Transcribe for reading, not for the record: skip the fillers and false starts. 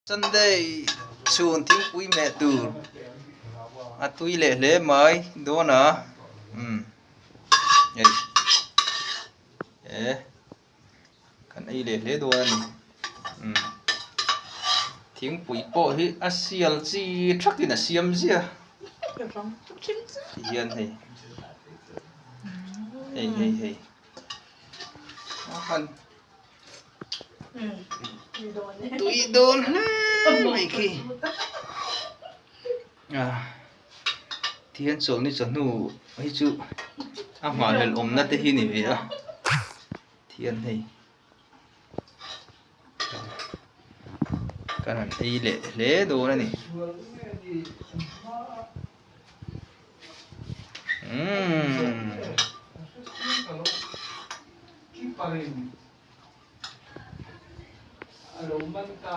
Sunday chhun thingpui meh tur a tui leh hle mai dawn a umm hei e kan ei leh hle dawn a ni umm thingpui pawh hi a sial chi thakin a siam ziah tihian hei hei hei hei a han. Tui dawn hle mai khi a thian chawlhni chawhnu hi chu a nghahhlelh awmna te hi ni ve a thian hei kan han ei leh hle dawn a ni umm. Keeper in a lo man ta.